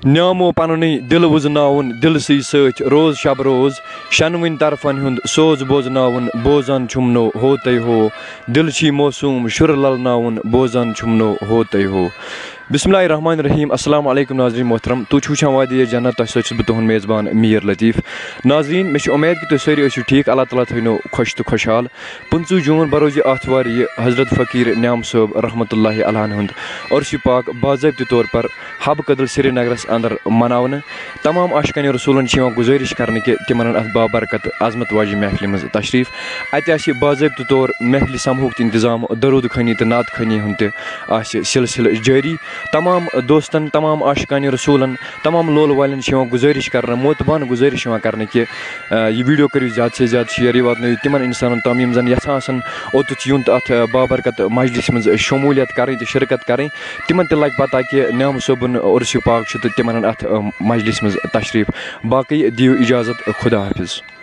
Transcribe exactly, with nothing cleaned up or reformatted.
نیامو پنُنُے دِل وُزناوُن، دِلسٕے سۭتۍ روز شب روز۔ شنوٕنۍ طرفن ہُنٛد سوز بوزناوُن، بوزان چھُم نو ہوتَے ہو۔ دِل چھی موسوم شُر للناوُن، بوزان چھُم نو ہوتَے ہو۔ بسم اللہ الرحمن الرحیم۔ السلام علیکم ناظرین محترم، تُہۍ چھِو وٕچھان وادی جنت، تۄہہِ سۭتۍ چھُس بہٕ تُہُنٛد میزبان میر لطیف۔ ناظرین، مےٚ چھِ اُمید کہِ تُہۍ سٲری ٲسِو ٹھیٖک۔ اللہ تعالیٰ تھٲینو خۄش تہٕ خۄشحال۔ پٕنٛژٕہ جوٗن بروز یہِ آتھوار یہِ حضرت فقیٖر نیام صٲب رحمتہ اللہ علیہ ہُنٛد عرس پاک باضٲبطہٕ طور پر حب کدل سرینگرس اندر مناونہٕ۔ تمام عاشقانِ رسولن چھِ یِوان گُزٲرِش کرنہٕ کہِ تِمن اَنن اتھ بابرکت عظمت واجہِ محفلہِ منٛز تشریف۔ اتہِ آسہِ باضٲبطہٕ طور محفلہِ سمہُک تہِ انتظام، درود خٲنی تہٕ نعت خٲنی ہُنٛد تہِ آسہِ سلسلہٕ جٲری۔ تمام دوستن، تمام عاشقانِ رسولن، تمام لولہٕ والٮ۪ن چھِ یِوان گُزٲرِش کرنہٕ، موتبان گُزٲرِش یِوان کرنہٕ کہِ، آ، یہِ ویڈیو کٔرِو زیادٕ سے زیادٕ شیئر، یہِ واتنٲیِو تِمن انسانن تام یِم زن یژھان آسن اوٚتتھ یُن تہٕ اتھ، آ، بابرکت مجلسہِ منٛز شموٗلیت کرٕنۍ تہٕ شرکت کرٕنۍ۔ تِمن تہِ لگہِ پتہ کہِ نیام صٲبُن عرس پاک چھُ تہٕ تِمن اَنن اتھ، آ، مجلسہِ منٛز تشریف۔ باقٕے دِیِو اجازت، خدا حافظ۔